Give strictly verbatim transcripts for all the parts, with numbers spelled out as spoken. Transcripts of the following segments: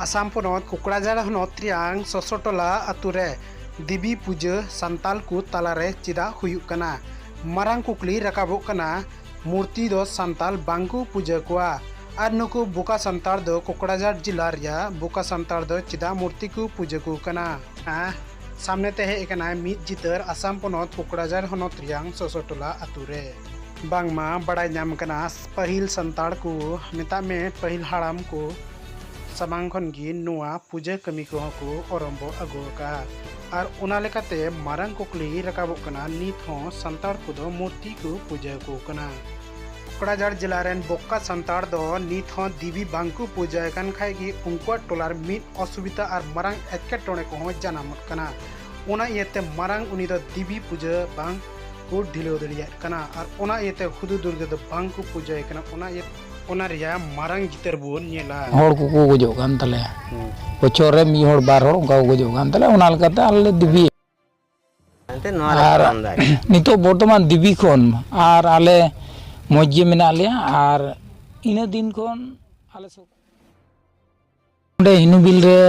ᱟᱥᱟᱢ ᱯᱚᱱᱚᱛ ᱠᱚᱠᱲᱟᱡᱷᱟᱲ ᱦᱚᱱᱚᱛ ᱨᱮᱭᱟᱝ ᱥᱚᱥᱚᱴᱚᱞᱟ ᱟᱛᱳ ᱨᱮ ᱫᱮᱵᱤ ᱯᱩᱡᱟᱹ ᱥᱟᱱᱛᱟᱞ ᱠᱚ ᱛᱟᱞᱟᱨᱮ ᱪᱮᱫᱟᱜ ᱦᱩᱭᱩᱜ ᱠᱟᱱᱟ? ᱢᱟᱨᱟᱝ ᱠᱩᱠᱞᱤ ᱨᱟᱠᱟᱵᱚᱜ ᱠᱟᱱᱟ᱾ ᱢᱩᱨᱛᱤ ᱫᱚ ᱥᱟᱱᱛᱟᱞ ᱵᱟᱝᱠᱚ ᱯᱩᱡᱟᱹ ᱠᱚᱣᱟ, ᱟᱨ ᱱᱩᱠᱩ ᱵᱚᱠᱟ ᱥᱟᱱᱛᱟᱲ ᱫᱚ ᱠᱚᱠᱲᱟᱡᱷᱟᱲ ᱡᱮᱞᱟ ᱨᱮᱭᱟᱜ ᱵᱚᱠᱟ ᱥᱟᱱᱛᱟᱲ ᱫᱚ ᱪᱮᱫᱟᱜ ᱢᱩᱨᱛᱤ ᱠᱚ ᱯᱩᱡᱟᱹ ᱠᱚ ᱠᱟᱱᱟ? ᱥᱟᱢᱱᱮ ᱛᱮ ᱦᱮᱡ ᱟᱠᱟᱱᱟᱭ ᱢᱤᱫ ᱪᱤᱛᱟᱹᱨ ᱟᱥᱟᱢ ᱯᱚᱱᱚᱛ ᱠᱚᱠᱲᱟᱡᱷᱟᱲ ᱦᱚᱱᱚᱛ ᱨᱮᱭᱟᱝ ᱥᱚᱥᱚᱴᱚᱞᱟ ᱟᱛᱳ ᱨᱮ᱾ ᱵᱟᱝᱢᱟ ᱵᱟᱲᱟᱭ ᱧᱟᱢ ᱠᱟᱱᱟ, ᱯᱟᱹᱦᱤᱞ ᱥᱟᱱᱛᱟᱲ ᱠᱚ, ᱢᱮᱛᱟᱜ ᱢᱮ ᱯᱟᱹᱦᱤᱞ ᱦᱟᱲᱟᱢ ᱠᱚ ᱥᱟᱢᱟᱝ ᱠᱷᱚᱱ ᱜᱮ ᱱᱚᱣᱟ ᱯᱩᱡᱟᱹ ᱠᱟᱹᱢᱤ ᱠᱚᱦᱚᱸ ᱠᱚ ᱟᱨᱚᱢᱵᱚ ᱟᱹᱜᱩ ᱟᱠᱟᱫᱼᱟ᱾ ᱟᱨ ᱚᱱᱟ ᱞᱮᱠᱟᱛᱮ ᱢᱟᱨᱟᱝ ᱠᱩᱠᱞᱤ ᱨᱟᱠᱟᱵᱚᱜ ᱠᱟᱱᱟ, ᱱᱤᱛ ᱦᱚᱸ ᱥᱟᱱᱛᱟᱲ ᱠᱚᱫᱚ ᱢᱩᱨᱛᱤ ᱠᱚ ᱯᱩᱡᱟᱹ ᱟᱠᱚ ᱠᱟᱱᱟ? ᱠᱚᱠᱲᱟᱡᱷᱟᱲ ᱡᱮᱞᱟ ᱨᱮᱱ ᱵᱚᱠᱟ ᱥᱟᱱᱛᱟᱲ ᱫᱚ ᱱᱤᱛ ᱦᱚᱸ ᱫᱮᱵᱤ ᱵᱟᱝ ᱠᱚ ᱯᱩᱡᱟᱹ ᱟᱠᱟᱱ ᱠᱷᱟᱡ ᱜᱮ ᱩᱱᱠᱩᱣᱟᱜ ᱴᱚᱞᱟ ᱨᱮ ᱢᱤᱫ ᱚᱥᱩᱵᱤᱫᱷᱟ ᱟᱨ ᱢᱟᱨᱟᱝ ᱮᱴᱠᱮᱴᱚᱬᱮ ᱠᱚᱦᱚᱸ ᱡᱟᱱᱟᱢᱚᱜ ᱠᱟᱱᱟ᱾ ᱚᱱᱟ ᱤᱭᱟᱹᱛᱮ ᱢᱟᱨᱟᱝ ᱩᱱᱤ ᱫᱚ ᱫᱮᱵᱤ ᱯᱩᱡᱟᱹ ᱵᱟᱝ ᱠᱚ ᱰᱷᱤᱞᱟᱹᱣ ᱫᱟᱲᱮᱭᱟᱜ ᱠᱟᱱᱟ, ᱟᱨ ᱚᱱᱟ ᱤᱭᱟᱹᱛᱮ ᱦᱩᱫᱩᱲ ᱫᱩᱨᱜᱟᱹ ᱫᱚ ᱵᱟᱝ ᱠᱚ ᱯᱩᱡᱟᱹᱭ ᱠᱟᱱᱟ᱾ ᱚᱱᱟ ᱤᱭᱟᱹ ᱚᱱᱟ ᱨᱮᱭᱟᱜ ᱢᱟᱨᱟᱝ ᱪᱤᱛᱟᱹᱨ ᱵᱚᱱ ᱧᱮᱞᱟ᱾ ᱦᱚᱲ ᱠᱚᱠᱚ ᱜᱚᱡᱚᱜ ᱠᱟᱱ ᱛᱟᱞᱮᱭᱟ᱾ ᱦᱩᱸ᱾ ᱵᱚᱪᱷᱚᱨ ᱨᱮ ᱢᱤᱫ ᱦᱚᱲ ᱵᱟᱨ ᱦᱚᱲ ᱚᱱᱠᱟ ᱠᱚ ᱜᱚᱡᱚᱜ ᱠᱟᱱ ᱛᱟᱞᱮᱭᱟ, ᱚᱱᱟ ᱞᱮᱠᱟᱛᱮ ᱟᱞᱮ ᱞᱮ ᱫᱮᱵᱤ᱾ ᱮᱱᱛᱮ ᱱᱚᱣᱟ ᱨᱮ ᱟᱨ ᱯᱟᱨᱚᱢ ᱫᱟᱲᱮᱭᱟᱜᱼᱟ᱾ ᱱᱤᱛᱚᱜ ᱵᱚᱨᱛᱚᱢᱟᱱ ᱫᱮᱵᱤ ᱠᱷᱚᱱ ᱟᱨ ᱟᱞᱮ ᱢᱚᱡᱽ ᱜᱮ ᱢᱮᱱᱟᱜ ᱞᱮᱭᱟ, ᱟᱨ ᱤᱱᱟᱹ ᱫᱤᱱ ᱠᱷᱚᱱ ᱟᱞᱮ ᱥᱚᱨᱠᱟᱨ ᱚᱸᱰᱮ ᱦᱤᱱᱩᱵᱤᱞ ᱨᱮ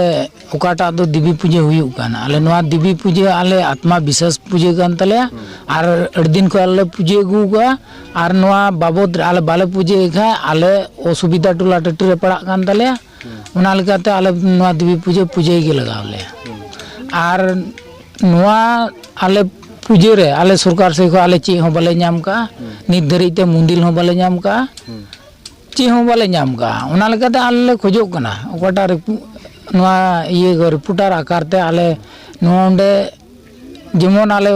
ᱚᱠᱟᱴᱟᱜ ᱫᱚ ᱫᱮᱵᱤ ᱯᱩᱡᱟᱹ ᱦᱩᱭᱩᱜ ᱠᱟᱱᱟ, ᱟᱞᱮ ᱱᱚᱣᱟ ᱫᱮᱵᱤ ᱯᱩᱡᱟᱹ ᱟᱞᱮ ᱟᱛᱢᱟ ᱵᱤᱥᱟᱥ ᱯᱩᱡᱟᱹ ᱠᱟᱱ ᱛᱟᱞᱮᱭᱟ᱾ ᱦᱩᱸ᱾ ᱟᱨ ᱟᱹᱰᱤ ᱫᱤᱱ ᱠᱷᱚᱱ ᱟᱞᱮ ᱯᱩᱡᱟᱹ ᱟᱹᱜᱩ ᱟᱠᱟᱫᱼᱟ, ᱟᱨ ᱱᱚᱣᱟ ᱵᱟᱵᱚᱫ ᱨᱮ ᱟᱞᱮ ᱵᱟᱞᱮ ᱯᱩᱡᱟᱹᱭ ᱠᱷᱟᱱ ᱟᱞᱮ ᱚᱥᱩᱵᱤᱫᱷᱟ ᱴᱚᱞᱟ ᱴᱟᱹᱴᱤ ᱨᱮ ᱯᱟᱲᱟᱜ ᱠᱟᱱ ᱛᱟᱞᱮᱭᱟ᱾ ᱦᱩᱸ᱾ ᱚᱱᱟ ᱞᱮᱠᱟᱛᱮ ᱟᱞᱮ ᱱᱚᱣᱟ ᱫᱮᱵᱤ ᱯᱩᱡᱟᱹ ᱯᱩᱡᱟᱹᱭ ᱜᱮ ᱞᱟᱜᱟᱣ ᱞᱮᱭᱟ᱾ ᱦᱩᱸ᱾ ᱟᱨ ᱱᱚᱣᱟ ᱟᱞᱮ ᱯᱩᱡᱟᱹ ᱨᱮ ᱟᱞᱮ ᱥᱚᱨᱠᱟᱨ ᱥᱮᱫ ᱠᱷᱚᱱ ᱟᱞᱮ ᱪᱮᱫ ᱦᱚᱸ ᱵᱟᱞᱮ ᱧᱟᱢ ᱠᱟᱜᱼᱟ᱾ ᱦᱩᱸ᱾ ᱱᱤᱛ ᱫᱷᱟᱹᱨᱤᱡ ᱛᱮ ᱢᱩᱱᱫᱤᱞ ᱦᱚᱸ ᱵᱟᱞᱮ ᱧᱟᱢ ᱠᱟᱜᱼᱟ᱾ ᱦᱩᱸ᱾ ᱪᱮᱫ ᱦᱚᱸ ᱵᱟᱞᱮ ᱧᱟᱢ ᱠᱟᱜᱼᱟ᱾ ᱚᱱᱟ ᱞᱮᱠᱟᱛᱮ ᱟᱞᱮ ᱞᱮ ᱠᱷᱚᱡᱚᱜ ᱠᱟᱱᱟ ᱚᱠᱟᱴᱟᱜ ᱨᱤᱯᱩ-, ᱱᱚᱣᱟ ᱤᱭᱟᱹ ᱨᱤᱯᱳᱨᱴᱟᱨ ᱟᱠᱟᱨ ᱛᱮ ᱟᱞᱮ ᱱᱚᱣᱟ ᱚᱸᱰᱮ ᱡᱮᱢᱚᱱ ᱟᱞᱮ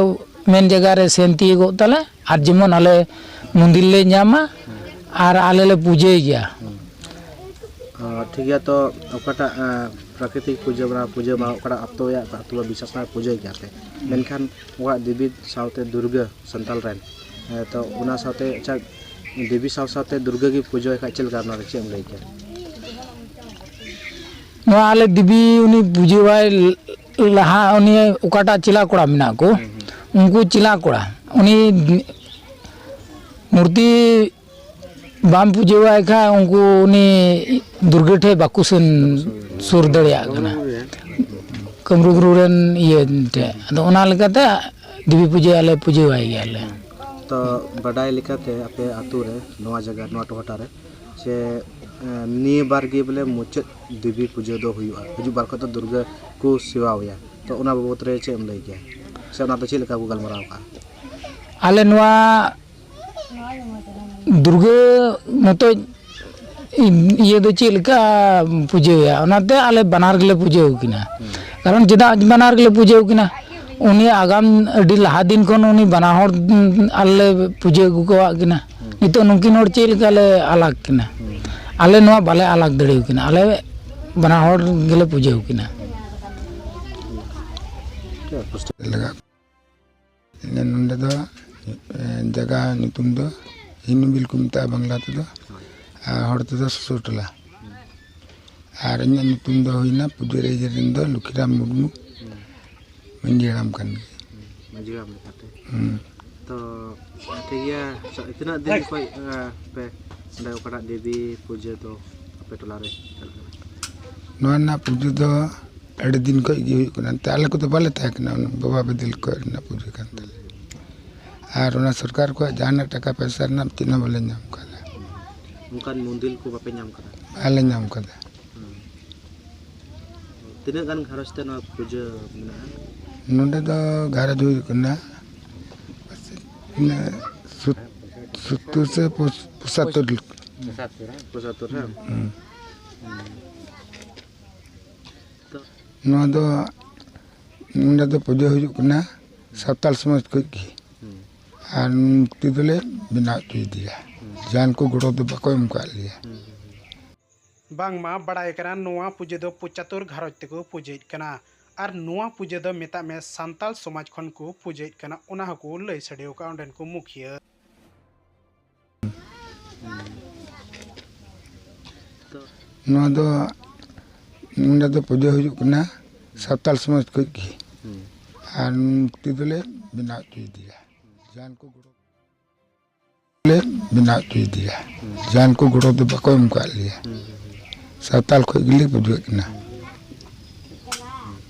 ᱢᱮᱱ ᱡᱟᱭᱜᱟ ᱨᱮ ᱥᱮᱱ ᱛᱤᱭᱳᱜᱚᱜ ᱛᱟᱞᱮ, ᱟᱨ ᱡᱮᱢᱚᱱ ᱟᱞᱮ ᱢᱚᱱᱫᱤᱨ ᱞᱮ ᱧᱟᱢᱟ, ᱟᱨ ᱟᱞᱮ ᱞᱮ ᱯᱩᱡᱟᱹᱭ ᱜᱮᱭᱟ᱾ ᱦᱩᱸ᱾ ᱚ, ᱴᱷᱤᱠ ᱜᱮᱭᱟ᱾ ᱛᱚ ᱚᱠᱟᱴᱟᱜ, ᱟᱸ, ᱯᱨᱟᱠᱨᱤᱛᱤᱠ ᱯᱩᱡᱟᱹ ᱢᱟ, ᱯᱩᱡᱟᱹ ᱢᱟ ᱚᱠᱟᱴᱟᱜ ᱟᱯᱛᱚ ᱟᱭᱟᱜ ᱟᱯᱛᱚ ᱵᱟ ᱵᱤᱥᱥᱟᱥ ᱢᱟ ᱯᱩᱡᱟᱹᱭ ᱜᱮᱭᱟ ᱯᱮ, ᱢᱮᱱᱠᱷᱟᱱ ᱚᱠᱟᱴᱟᱜ ᱫᱮᱵᱤ ᱥᱟᱶᱛᱮ ᱫᱩᱨᱜᱟᱹ ᱥᱟᱱᱛᱟᱞ ᱨᱮᱱ, ᱦᱮᱸ, ᱛᱚ ᱚᱱᱟ ᱥᱟᱶᱛᱮ, ᱟᱪᱪᱷᱟ, ᱫᱮᱵᱤ ᱥᱟᱶ ᱥᱟᱶᱛᱮ ᱫᱩᱨᱜᱟᱹ ᱜᱮ ᱯᱩᱡᱟᱹ ᱠᱷᱟᱡ ᱪᱮᱫ ᱞᱮᱠᱟ, ᱚᱱᱟ ᱨᱮ ᱪᱮᱫ ᱮᱢ ᱞᱟᱹᱭ ᱠᱮᱭᱟ? ᱱᱚᱣᱟ ᱟᱞᱮ ᱫᱮᱵᱤ ᱩᱱᱤ ᱯᱩᱡᱟᱹᱣᱟᱭ ᱞᱟᱦᱟ, ᱩᱱᱤ ᱚᱠᱟᱴᱟᱜ ᱪᱮᱞᱟ ᱠᱚᱲᱟ ᱢᱮᱱᱟᱜ ᱠᱚ, ᱦᱩᱸ, ᱦᱩᱸ᱾ ᱩᱱᱠᱩ ᱪᱮᱞᱟ ᱠᱚᱲᱟ, ᱩᱱᱤ ᱢᱩᱨᱛᱤ ᱵᱟᱢ ᱯᱩᱡᱟᱹᱣᱟᱭ ᱠᱷᱟᱡ ᱩᱱᱠᱩ ᱩᱱᱤ ᱫᱩᱨᱜᱟᱹ ᱴᱷᱮᱡ ᱵᱟᱠᱚ ᱥᱮᱱ ᱥᱩᱨ ᱫᱟᱲᱮᱭᱟᱜ ᱠᱟᱱᱟ᱾ ᱠᱟᱹᱢᱨᱩ ᱜᱩᱨᱩ ᱨᱮᱱ ᱤᱭᱟᱹ ᱴᱷᱮᱡ᱾ ᱟᱫᱚ ᱚᱱᱟ ᱞᱮᱠᱟᱛᱮ ᱫᱮᱵᱤ ᱯᱩᱡᱟᱹ ᱟᱞᱮ ᱯᱩᱡᱟᱹᱣᱟᱭ ᱜᱮᱭᱟᱞᱮ᱾ ᱛᱚ, ᱵᱟᱰᱟᱭ ᱞᱮᱠᱟᱛᱮ ᱟᱯᱮ ᱟᱹᱛᱩ ᱨᱮ, ᱱᱚᱣᱟ ᱡᱟᱭᱜᱟ, ᱱᱚᱣᱟ ᱴᱚᱴᱷᱟ ᱨᱮ, ᱥᱮ, ᱮ, ᱱᱤᱭᱟᱹ ᱵᱟᱨ ᱜᱮ ᱵᱚᱞᱮ ᱢᱩᱪᱟᱹᱫ ᱫᱮᱵᱤ ᱯᱩᱡᱟᱹ ᱫᱚ ᱦᱩᱭᱩᱜᱼᱟ? ᱦᱤᱡᱩᱜ ᱵᱟᱨ ᱠᱷᱚᱡ ᱫᱚ ᱫᱩᱨᱜᱟᱹ ᱠᱚ ᱥᱮᱵᱟᱣᱟᱭᱟ, ᱛᱚ ᱚᱱᱟ ᱵᱟᱵᱚᱫ ᱨᱮ ᱪᱮᱫ ᱮᱢ ᱞᱟᱹᱭ ᱠᱮᱭᱟ, ᱥᱮ ᱚᱱᱟ ᱫᱚ ᱪᱮᱫ ᱞᱮᱠᱟ ᱠᱚ ᱜᱟᱞᱢᱟᱨᱟᱣ ᱠᱟᱜᱼᱟ? ᱟᱞᱮ ᱱᱚᱣᱟ ᱫᱩᱨᱜᱟᱹ ᱢᱚᱛᱚᱡ ᱤᱭᱟᱹ ᱫᱚ ᱪᱮᱫ ᱞᱮᱠᱟ ᱯᱩᱡᱟᱹᱭᱟ? ᱚᱱᱟᱛᱮ ᱟᱞᱮ ᱵᱟᱱᱟᱨ ᱜᱮᱞᱮ ᱯᱩᱡᱟᱹᱣ ᱠᱤᱱᱟ᱾ ᱠᱟᱨᱚᱱ ᱪᱮᱫᱟᱜ ᱵᱟᱱᱟᱨ ᱜᱮᱞᱮ ᱯᱩᱡᱟᱹᱣ ᱠᱤᱱᱟ? ᱩᱱᱤ ᱟᱜᱟᱢ ᱟᱹᱰᱤ ᱞᱟᱦᱟ ᱫᱤᱱ ᱠᱷᱚᱱ ᱩᱱᱤ ᱵᱟᱱᱟ ᱦᱚᱲ ᱟᱞᱮ ᱯᱩᱡᱟᱹ ᱟᱹᱜᱩ ᱠᱟᱣᱟᱜ ᱠᱤᱱᱟ᱾ ᱱᱤᱛᱚᱜ ᱱᱩᱠᱤᱱ ᱦᱚᱲ ᱪᱮᱫ ᱞᱮᱠᱟ ᱞᱮ ᱟᱞᱟᱜᱽ ᱠᱤᱱᱟ? ᱟᱞᱮ ᱱᱚᱣᱟ ᱵᱟᱞᱮ ᱟᱞᱟᱜᱽ ᱫᱟᱲᱮᱭᱟᱠᱤᱱᱟ᱾ ᱟᱞᱮ ᱵᱟᱱᱟ ᱦᱚᱲ ᱜᱮᱞᱮ ᱯᱩᱡᱟᱹᱣ ᱠᱤᱱᱟ᱾ ᱞᱟᱜᱟᱜ ᱱᱚᱰᱮ ᱫᱚ, ᱮ, ᱡᱟᱭᱜᱟ ᱧᱩᱛᱩᱢ ᱫᱚ ᱦᱤᱱᱩᱵᱤᱞ ᱠᱚ ᱢᱮᱛᱟᱜᱼᱟ ᱵᱟᱝᱞᱟ ᱛᱮᱫᱚ, ᱟᱨ ᱦᱚᱲ ᱛᱮᱫᱚ ᱥᱚᱥᱚ ᱴᱚᱞᱟ᱾ ᱟᱨ ᱤᱧᱟᱹᱜ ᱧᱩᱛᱩᱢ ᱫᱚ ᱦᱩᱭᱱᱟ ᱯᱩᱡᱟᱹᱨᱤ ᱨᱮᱱ ᱫᱚ ᱞᱩᱠᱷᱤᱨᱟᱢ ᱢᱩᱨᱢᱩ, ᱢᱟᱹᱡᱷᱤ ᱦᱟᱲᱟᱢ ᱠᱟᱱ ᱜᱮ᱾ ᱢᱟᱹᱡᱷᱤ ᱦᱟᱲᱟᱢ ᱞᱮᱠᱟᱛᱮ᱾ ᱦᱩᱸ᱾ ᱛᱚ, ᱴᱷᱤᱠ ᱜᱮᱭᱟ, ᱛᱤᱱᱟᱹᱜ ᱫᱤᱱ ᱠᱷᱚᱡ, ᱮ, ᱯᱮ ᱚᱸᱰᱮ ᱚᱠᱟᱴᱟᱜ ᱫᱮᱵᱤ ᱯᱩᱡᱟᱹ ᱫᱚ ᱟᱯᱮ ᱴᱚᱞᱟ ᱨᱮ ᱪᱟᱞᱟᱜ ᱠᱟᱱᱟ? ᱱᱚᱣᱟ ᱨᱮᱱᱟᱜ ᱯᱩᱡᱟᱹ ᱫᱚ ᱟᱹᱰᱤ ᱫᱤᱱ ᱠᱷᱚᱡ ᱜᱮ ᱦᱩᱭᱩᱜ ᱠᱟᱱᱟ᱾ ᱮᱱᱛᱮ ᱟᱞᱮ ᱠᱚᱫᱚ ᱵᱟᱞᱮ ᱛᱟᱦᱮᱸ ᱠᱟᱱᱟ, ᱚᱱᱟ ᱵᱟᱵᱟ ᱵᱤᱫᱟᱹᱞ ᱠᱷᱚᱡ ᱨᱮᱱᱟᱜ ᱯᱩᱡᱟᱹ ᱠᱟᱱ ᱛᱟᱞᱮᱭᱟ᱾ ᱟᱨ ᱚᱱᱟ ᱥᱚᱨᱠᱟᱨ ᱠᱷᱚᱡ ᱡᱟᱦᱟᱱᱟᱜ ᱴᱟᱠᱟ ᱯᱚᱭᱥᱟ ᱨᱮᱱᱟᱜ ᱪᱮᱫ ᱦᱚᱸ ᱵᱟᱞᱮ ᱧᱟᱢ ᱠᱟᱫᱟ᱾ ᱚᱱᱠᱟᱱ ᱢᱩᱱᱫᱤᱞ ᱠᱚ ᱵᱟᱯᱮ ᱧᱟᱢ ᱠᱟᱫᱟ? ᱵᱟᱞᱮ ᱧᱟᱢ ᱠᱟᱫᱟ᱾ ᱦᱩᱸ᱾ ᱛᱤᱱᱟᱹᱜ ᱜᱟᱱ ᱜᱷᱟᱨᱚᱸᱡᱽ ᱛᱮ ᱱᱚᱣᱟ ᱯᱩᱡᱟᱹ ᱢᱮᱱᱟᱜᱼᱟ? ᱱᱚᱰᱮ ᱫᱚ ᱜᱷᱟᱨᱚᱸᱡᱽ ᱦᱩᱭᱩᱜ ᱠᱟᱱᱟ ᱯᱟᱥᱮᱡ ᱤᱱᱟᱹ ᱥᱩᱛ-, ᱥᱳᱛᱛᱳᱨ ᱥᱮ ᱯᱚᱸᱪ-, ᱯᱚᱸᱪᱟᱛᱛᱳᱨ᱾ ᱯᱚᱸᱪᱟᱛᱛᱳᱨ, ᱦᱮᱸ? ᱦᱩᱸ᱾ ᱛᱚ ᱱᱚᱣᱟ ᱫᱚ, ᱱᱚᱰᱮ ᱫᱚ ᱯᱩᱡᱟᱹ ᱦᱩᱭᱩᱜ ᱠᱟᱱᱟ ᱥᱟᱱᱛᱟᱲ ᱥᱚᱢᱟᱡᱽ ᱠᱷᱚᱡ ᱜᱮ᱾ ᱦᱩᱸ᱾ ᱟᱨ ᱢᱩᱨᱛᱤ ᱫᱚᱞᱮ ᱵᱮᱱᱟᱣ ᱦᱚᱪᱚᱭᱮᱫᱮᱭᱟ᱾ ᱦᱩᱸ᱾ ᱡᱟᱦᱟᱱ ᱠᱚ ᱜᱚᱲᱚ ᱫᱚ ᱵᱟᱠᱚ ᱮᱢ ᱠᱟᱜ ᱞᱮᱭᱟ᱾ ᱦᱩᱸ, ᱦᱩᱸ, ᱦᱩᱸ᱾ ᱵᱟᱝᱢᱟ ᱵᱟᱲᱟᱭ ᱠᱟᱱᱟ, ᱱᱚᱣᱟ ᱯᱩᱡᱟᱹ ᱫᱚ ᱯᱚᱸᱪᱟᱛᱛᱳᱨ ᱜᱷᱟᱨᱚᱸᱡᱽ ᱛᱮᱠᱚ ᱯᱩᱡᱟᱹᱭᱮᱫ ᱠᱟᱱᱟ᱾ ᱟᱨ ᱱᱚᱣᱟ ᱯᱩᱡᱟᱹ ᱫᱚ ᱢᱮᱛᱟᱜ ᱢᱮ ᱥᱟᱱᱛᱟᱲ ᱥᱚᱢᱟᱡᱽ ᱠᱷᱚᱱ ᱠᱚ ᱯᱩᱡᱟᱹᱭᱮᱫ ᱠᱟᱱᱟ, ᱚᱱᱟ ᱦᱚᱸᱠᱚ ᱞᱟᱹᱭ ᱥᱟᱰᱮ ᱟᱠᱟᱫᱼᱟ ᱚᱸᱰᱮᱱ ᱠᱚ ᱢᱩᱠᱷᱤᱭᱟᱹ᱾ ᱱᱚᱣᱟ ᱫᱚ, ᱱᱚᱰᱮ ᱫᱚ ᱯᱩᱡᱟᱹ ᱦᱩᱭᱩᱜ ᱠᱟᱱᱟ ᱥᱟᱱᱛᱟᱲ ᱥᱚᱢᱟᱡᱽ ᱠᱷᱚᱡ ᱜᱮ᱾ ᱦᱩᱸ᱾ ᱟᱨ ᱢᱩᱨᱛᱤ ᱫᱚᱞᱮ ᱵᱮᱱᱟᱣ ᱦᱚᱪᱚᱭᱮᱫᱮᱭᱟ᱾ ᱡᱟᱦᱟᱱ ᱠᱚ ᱜᱚᱲᱚ ᱞᱮ ᱵᱮᱱᱟᱣ ᱦᱚᱪᱚᱭᱮᱫᱮᱭᱟ᱾ ᱡᱟᱦᱟᱱ ᱠᱚ ᱜᱚᱲᱚ ᱫᱚ ᱵᱟᱠᱚ ᱮᱢ ᱠᱟᱜ ᱞᱮᱭᱟ᱾ ᱥᱟᱶᱛᱟᱞ ᱠᱷᱚᱡ ᱜᱮᱞᱮ ᱯᱩᱡᱟᱹᱜ ᱠᱟᱱᱟ᱾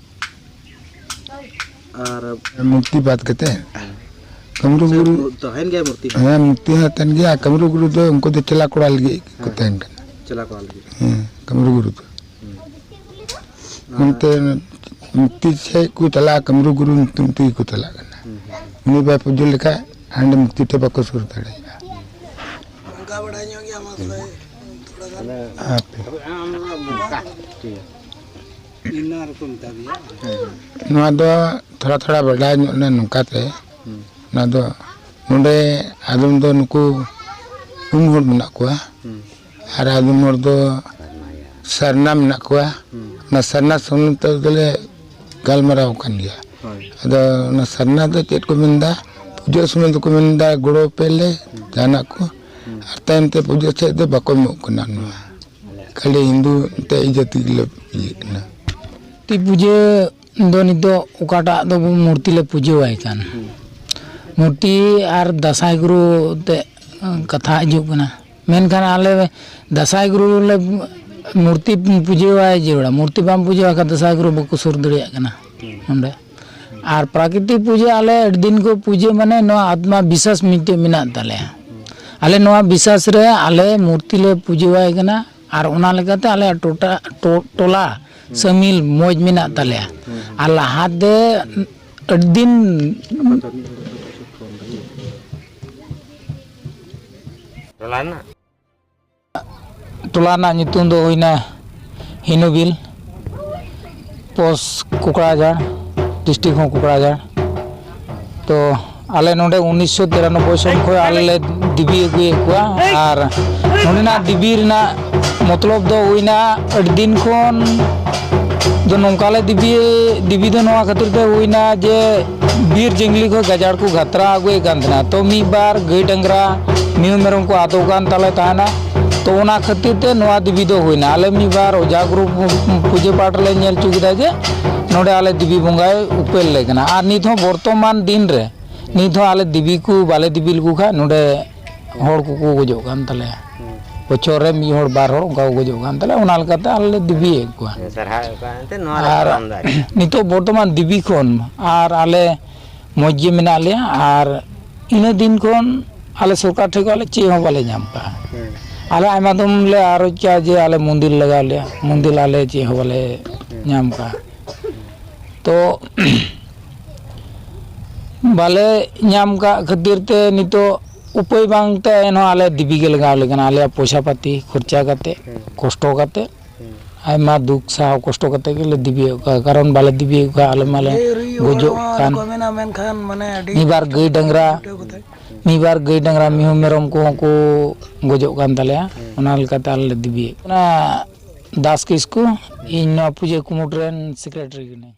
ᱟᱨ ᱢᱩᱨᱛᱤ ᱵᱟᱫ ᱠᱟᱛᱮ ᱠᱟᱢᱨᱩ ᱥᱮ ᱜᱩᱨᱩ᱾ ᱛᱟᱦᱮᱱ ᱜᱮᱭᱟ ᱢᱩᱨᱛᱤ ᱦᱚᱸ? ᱦᱮᱸ, ᱢᱩᱨᱛᱤ ᱦᱚᱸ ᱛᱟᱦᱮᱱ ᱜᱮᱭᱟ᱾ ᱠᱟᱢᱨᱩ ᱜᱩᱨᱩ ᱫᱚ ᱩᱱᱠᱩ ᱫᱚ ᱪᱮᱞᱟ ᱠᱚᱲᱟ ᱞᱟᱹᱜᱤᱫ ᱠᱚ ᱦᱮᱸ, ᱛᱟᱦᱮᱱ ᱠᱟᱱᱟ᱾ ᱪᱮᱞᱟ ᱠᱚᱲᱟ ᱞᱟᱹᱜᱤᱫ᱾ ᱦᱮᱸ, ᱠᱟᱢᱨᱩ ᱜᱩᱨᱩ ᱫᱚ᱾ ᱦᱩᱸ᱾ ᱚᱱᱛᱮ ᱢᱩᱠᱛᱤ ᱥᱮᱫ ᱠᱚ ᱪᱟᱞᱟᱜᱼᱟ, ᱠᱟᱢᱨᱩ ᱜᱩᱨᱩ ᱧᱩᱛᱩᱢ ᱛᱮᱜᱮ ᱠᱚ ᱪᱟᱞᱟᱜ ᱠᱟᱱᱟ᱾ ᱦᱩᱸ, ᱦᱩᱸ᱾ ᱩᱱᱤ ᱵᱟᱭ ᱯᱩᱡᱟᱹ ᱞᱮᱠᱷᱟᱡ ᱦᱟᱸᱰᱮ ᱢᱩᱠᱛᱤ ᱴᱷᱮᱱ ᱵᱟᱠᱚ ᱥᱩᱨ ᱫᱟᱲᱮᱭᱟᱜᱼᱟ᱾ ᱚᱱᱠᱟ ᱵᱟᱲᱟᱭ ᱧᱚᱜ ᱜᱮᱭᱟ, ᱢᱟᱥᱮ ᱛᱷᱚᱲᱟ ᱜᱟᱱ᱾ ᱦᱟᱯᱮ᱾ ᱤᱱᱟᱹ ᱨᱮᱠᱚ ᱢᱮᱛᱟ ᱫᱮᱭᱟ᱾ ᱱᱚᱣᱟ ᱫᱚ ᱛᱷᱚᱲᱟ ᱛᱷᱚᱲᱟ ᱵᱟᱰᱟᱭ ᱧᱚᱜ ᱞᱮᱱᱟ ᱱᱚᱝᱠᱟ ᱛᱮ᱾ ᱦᱩᱸ᱾ ᱚᱱᱟ ᱫᱚ ᱱᱚᱰᱮ ᱟᱫᱚᱢ ᱫᱚ ᱱᱩᱠᱩ ᱯᱩᱱ ᱦᱚᱲ ᱢᱮᱱᱟᱜ ᱠᱚᱣᱟ᱾ ᱦᱩᱸ᱾ ᱟᱨ ᱟᱫᱚᱢ ᱦᱚᱲ ᱫᱚ ᱥᱟᱨᱱᱟ ᱢᱮᱱᱟᱜ ᱠᱚᱣᱟ᱾ ᱦᱩᱸ᱾ ᱚᱱᱟ ᱥᱟᱨᱱᱟ ᱥᱚᱢᱵᱚᱱᱫᱷᱮ ᱫᱚᱞᱮ ᱜᱟᱞᱢᱟᱨᱟᱣ ᱟᱠᱟᱱ ᱜᱮᱭᱟ᱾ ᱦᱳᱭ᱾ ᱟᱫᱚ ᱚᱱᱟ ᱥᱟᱨᱱᱟ ᱫᱚ ᱪᱮᱫ ᱠᱚ ᱢᱮᱱᱫᱟ, ᱯᱩᱡᱟᱹ ᱥᱚᱢᱚᱭ ᱫᱚᱠᱚ ᱢᱮᱱᱫᱟ, "ᱜᱚᱲᱚ ᱯᱮ ᱞᱮ ᱦᱩᱸ᱾ ᱡᱟᱦᱟᱱᱟᱜ ᱠᱚ", ᱦᱩᱸ᱾ ᱟᱨ ᱛᱟᱭᱚᱢ ᱛᱮ ᱯᱩᱡᱟᱹ ᱥᱮᱫ ᱫᱚ ᱵᱟᱠᱚ ᱮᱢᱚᱜ ᱠᱟᱱᱟ᱾ ᱱᱚᱣᱟ ᱠᱷᱟᱹᱞᱤ ᱦᱤᱱᱫᱩ ᱮᱱᱛᱮ ᱤᱭᱟᱹ ᱛᱮᱜᱮ ᱞᱮ ᱤᱭᱟᱹᱜ ᱠᱟᱱᱟ᱾ ᱢᱩᱨᱛᱤ ᱯᱩᱡᱟᱹ ᱫᱚ ᱱᱤᱛᱚᱜ ᱚᱠᱟᱴᱟᱜ ᱫᱚ ᱢᱩᱨᱛᱤ ᱞᱮ ᱯᱩᱡᱟᱹᱣᱟᱭ ᱠᱟᱱ, ᱦᱩᱸ᱾ ᱢᱩᱨᱛᱤ ᱟᱨ ᱫᱟᱸᱥᱟᱭ ᱜᱩᱨᱩ ᱛᱮ ᱠᱟᱛᱷᱟ ᱦᱤᱡᱩᱜ ᱠᱟᱱᱟ᱾ ᱢᱮᱱᱠᱷᱟᱱ ᱟᱞᱮ ᱫᱟᱸᱥᱟᱭ ᱜᱩᱨᱩ ᱞᱮ ᱢᱩᱨᱛᱤ ᱯᱩᱡᱟᱹᱣᱟᱭ ᱡᱟᱹᱨᱩᱲᱟ᱾ ᱢᱩᱨᱛᱤ ᱵᱟᱢ ᱯᱩᱡᱟᱹᱣᱟᱭ ᱠᱷᱟᱱ ᱫᱟᱸᱥᱟᱭ ᱜᱩᱨᱩ ᱵᱟᱠᱚ ᱥᱩᱨ ᱫᱟᱲᱮᱭᱟᱜ ᱠᱟᱱᱟ ᱦᱩᱸ᱾ ᱱᱚᱸᱰᱮ᱾ ᱟᱨ ᱯᱨᱟᱠᱨᱤᱛᱤᱠ ᱯᱩᱡᱟᱹ ᱟᱞᱮ ᱟᱹᱰᱤ ᱫᱤᱱ ᱠᱚ ᱯᱩᱡᱟᱹ, ᱢᱟᱱᱮ ᱱᱚᱣᱟ ᱟᱛᱢᱟ ᱵᱤᱥᱥᱟᱥ ᱢᱤᱫᱴᱮᱡ ᱢᱮᱱᱟᱜ ᱛᱟᱞᱮᱭᱟ᱾ ᱦᱩᱸ᱾ ᱟᱞᱮ ᱱᱚᱣᱟ ᱵᱤᱥᱥᱟᱥ ᱨᱮ ᱟᱞᱮ ᱢᱩᱨᱛᱤ ᱞᱮ ᱯᱩᱡᱟᱹᱣᱟᱭ ᱠᱟᱱᱟ᱾ ᱟᱨ ᱚᱱᱟ ᱞᱮᱠᱟᱛᱮ ᱟᱞᱮᱭᱟᱜ ᱴᱚᱴᱟ-, ᱴᱚ-, ᱴᱚᱞᱟ ᱦᱩᱸ᱾ ᱥᱟᱹᱢᱤᱞ ᱢᱚᱡᱽ ᱢᱮᱱᱟᱜ ᱛᱟᱞᱮᱭᱟ᱾ ᱦᱩᱸ, ᱦᱩᱸ᱾ ᱟᱨ ᱞᱟᱦᱟᱛᱮ ᱟᱹᱰᱤ ᱫᱤᱱ ᱴᱚᱞᱟ ᱨᱮᱱᱟᱜ? ᱴᱚᱞᱟ ᱨᱮᱱᱟᱜ ᱧᱩᱛᱩᱢ ᱫᱚ ᱦᱩᱭᱱᱟ ᱦᱤᱱᱩᱵᱤᱞ, ᱯᱳᱥᱴ ᱠᱚᱠᱲᱟᱡᱷᱟᱲ, ᱰᱤᱥᱴᱨᱤᱠᱴ ᱦᱚᱸ ᱠᱚᱠᱲᱟᱡᱷᱟᱲ᱾ ᱛᱚ ᱟᱞᱮ ᱱᱚᱰᱮ ᱩᱱᱤᱥᱥᱚ ᱛᱤᱨᱟᱱᱚᱵᱵᱳᱭ ᱥᱚᱱ ᱠᱷᱚᱱ ᱟᱞᱮ ᱞᱮ ᱫᱮᱵᱤ ᱟᱹᱜᱩᱭᱮᱫ ᱠᱚᱣᱟ᱾ ᱟᱨ ᱱᱚᱰᱮᱱᱟᱜ ᱫᱮᱵᱤ ᱨᱮᱱᱟᱜ ᱢᱚᱛᱞᱚᱵ ᱫᱚ ᱦᱩᱭᱱᱟ, ᱟᱹᱰᱤ ᱫᱤᱱ ᱠᱷᱚᱱ ᱫᱚ ᱱᱚᱝᱠᱟ ᱞᱮ ᱫᱮᱵᱤ, ᱫᱮᱵᱤ ᱫᱚ ᱱᱚᱣᱟ ᱠᱷᱟᱹᱛᱤᱨ ᱛᱮ ᱦᱩᱭᱱᱟ ᱡᱮ ᱵᱤᱨ ᱡᱟᱝᱞᱤ ᱠᱷᱚᱱ ᱜᱟᱡᱟᱲ ᱠᱚ ᱜᱟᱛᱨᱟ ᱟᱹᱜᱩᱭᱮᱫ ᱠᱟᱱ ᱛᱟᱦᱮᱱᱟ᱾ ᱛᱚ ᱢᱤᱫ ᱵᱟᱨ ᱜᱟᱹᱭ ᱰᱟᱝᱨᱟ, ᱢᱤᱦᱩ ᱢᱮᱨᱚᱢ ᱠᱚ ᱟᱫᱚᱜ ᱠᱟᱱ ᱛᱟᱞᱮ ᱛᱟᱦᱮᱱᱟ᱾ ᱛᱚ ᱚᱱᱟ ᱠᱷᱟᱹᱛᱤᱨ ᱛᱮ ᱱᱚᱣᱟ ᱫᱮᱵᱤ ᱫᱚ ᱦᱩᱭᱱᱟ᱾ ᱟᱞᱮ ᱢᱤᱫ ᱵᱟᱨ ᱚᱡᱷᱟ ᱜᱩᱨᱩ ᱯᱩᱡᱟᱹ ᱯᱟᱴ ᱨᱮᱞᱮ ᱧᱮᱞ ᱦᱚᱪᱚ ᱠᱮᱫᱟ ᱡᱮ ᱱᱚᱰᱮ ᱟᱞᱮ ᱫᱮᱵᱤ ᱵᱚᱸᱜᱟᱭ ᱩᱯᱮᱞ ᱞᱮ ᱠᱟᱱᱟ᱾ ᱟᱨ ᱱᱤᱛ ᱦᱚᱸ ᱵᱚᱨᱛᱚᱢᱟᱱ ᱫᱤᱱ ᱨᱮ ᱱᱤᱛ ᱦᱚᱸ ᱟᱞᱮ ᱫᱮᱵᱤ ᱠᱚ ᱵᱟᱞᱮ ᱫᱮᱵᱤ ᱞᱮᱠᱚ ᱠᱷᱟᱱ ᱱᱚᱰᱮ ᱦᱚᱲ ᱠᱚᱠᱚ ᱜᱚᱡᱚᱜ ᱠᱟᱱ ᱛᱟᱞᱮᱭᱟ᱾ ᱦᱩᱸ᱾ ᱵᱚᱪᱷᱚᱨ ᱨᱮ ᱢᱤᱫ ᱦᱚᱲ ᱵᱟᱨ ᱦᱚᱲ ᱚᱱᱠᱟ ᱠᱚ ᱜᱚᱡᱚᱜ ᱠᱟᱱ ᱛᱟᱞᱮᱭᱟ, ᱚᱱᱟ ᱞᱮᱠᱟᱛᱮ ᱟᱞᱮ ᱞᱮ ᱫᱮᱵᱤᱭᱮᱫ ᱠᱚᱣᱟ᱾ ᱦᱮᱸ, ᱥᱟᱨᱦᱟᱣᱮᱫ ᱠᱚᱣᱟ ᱮᱱᱛᱮ ᱱᱚᱣᱟ ᱨᱮ ᱟᱨ ᱠᱟᱨᱚᱱ ᱫᱚ ᱟᱨᱠᱤ᱾ ᱱᱤᱛᱚᱜ ᱵᱚᱨᱛᱚᱢᱟᱱ ᱫᱮᱵᱤ ᱠᱷᱚᱱ ᱟᱨ ᱟᱞᱮ ᱢᱚᱡᱽ ᱜᱮ ᱢᱮᱱᱟᱜ ᱞᱮᱭᱟ, ᱟᱨ ᱤᱱᱟᱹ ᱫᱤᱱ ᱠᱷᱚᱱ ᱟᱞᱮ ᱥᱚᱨᱠᱟᱨ ᱴᱷᱮᱱ ᱠᱷᱚᱱ ᱟᱞᱮ ᱪᱮᱫ ᱦᱚᱸ ᱵᱟᱞᱮ ᱧᱟᱢ ᱠᱟᱜᱼᱟ᱾ ᱦᱩᱸ᱾ ᱟᱞᱮ ᱟᱭᱢᱟ ᱫᱚᱢ ᱞᱮ ᱟᱨᱚᱡ ᱠᱟᱜᱼᱟ ᱡᱮ ᱟᱞᱮ ᱢᱚᱱᱫᱤᱨ ᱞᱟᱜᱟᱣ ᱞᱮᱭᱟ, ᱢᱚᱱᱫᱤᱨ ᱟᱞᱮ ᱪᱮᱫ ᱦᱚᱸ ᱵᱟᱞᱮ ᱦᱩᱸ᱾ ᱧᱟᱢ ᱠᱟᱜᱼᱟ᱾ ᱛᱚ ᱵᱟᱞᱮ ᱧᱟᱢ ᱠᱟᱜ ᱠᱷᱟᱹᱛᱤᱨ ᱛᱮ ᱱᱤᱛᱚᱜ ᱩᱯᱟᱹᱭ ᱵᱟᱝᱛᱮ ᱮᱱᱦᱚᱸ ᱟᱞᱮ ᱫᱮᱵᱤ ᱜᱮ ᱞᱟᱜᱟᱣ ᱞᱮ ᱠᱟᱱᱟ, ᱟᱞᱮᱭᱟᱜ ᱯᱚᱭᱥᱟ ᱯᱟᱹᱛᱤ ᱠᱷᱚᱨᱪᱟ ᱠᱟᱛᱮ, ᱦᱩᱸ᱾ ᱠᱚᱥᱴᱚ ᱠᱟᱛᱮ, ᱦᱩᱸ᱾ ᱟᱭᱢᱟ ᱫᱩᱠ ᱥᱟᱦᱟᱣ ᱠᱚᱥᱴᱚ ᱠᱟᱛᱮ ᱜᱮᱞᱮ ᱫᱮᱵᱤᱭᱮᱫ ᱠᱚᱣᱟ, ᱠᱟᱨᱚᱱ ᱵᱟᱞᱮ ᱫᱮᱵᱤᱭᱮᱫ ᱠᱚᱣᱟ ᱟᱞᱮ ᱢᱟᱞᱮ ᱞᱟᱹᱭ ᱦᱩᱭᱩᱜ ᱜᱚᱡᱚᱜ ᱦᱚᱲ ᱠᱟᱱ᱾ ᱠᱚ ᱢᱮᱱᱟ, ᱢᱮᱱᱠᱷᱟᱱ ᱢᱟᱱᱮ ᱟᱹᱰᱤ ᱢᱤᱫ ᱵᱟᱨ ᱠᱚᱥᱴᱚ ᱜᱟᱹᱭ ᱰᱟᱝᱨᱟ, ᱪᱷᱩᱴᱟᱹᱣ ᱠᱟᱛᱮ᱾ ᱢᱤᱫ ᱵᱟᱨ ᱜᱟᱹᱭ ᱰᱟᱝᱨᱟ, ᱢᱤᱦᱩ ᱢᱮᱨᱚᱢ ᱠᱚᱦᱚᱸ ᱠᱚ ᱜᱚᱡᱚᱜ ᱠᱟᱱ ᱛᱟᱞᱮᱭᱟ, ᱦᱩᱸ᱾ ᱚᱱᱟ ᱞᱮᱠᱟᱛᱮ ᱟᱞᱮ ᱞᱮ ᱫᱮᱵᱤᱭᱮᱫ ᱠᱟᱱᱟ᱾ ᱫᱟᱥ ᱠᱤᱥᱠᱩ, ᱤᱧ ᱱᱚᱣᱟ ᱯᱩᱡᱟᱹ ᱠᱩᱢᱩᱴ ᱨᱮᱱ ᱥᱮᱠᱨᱮᱴᱟᱨᱤ ᱠᱟᱹᱱᱟᱹᱧ᱾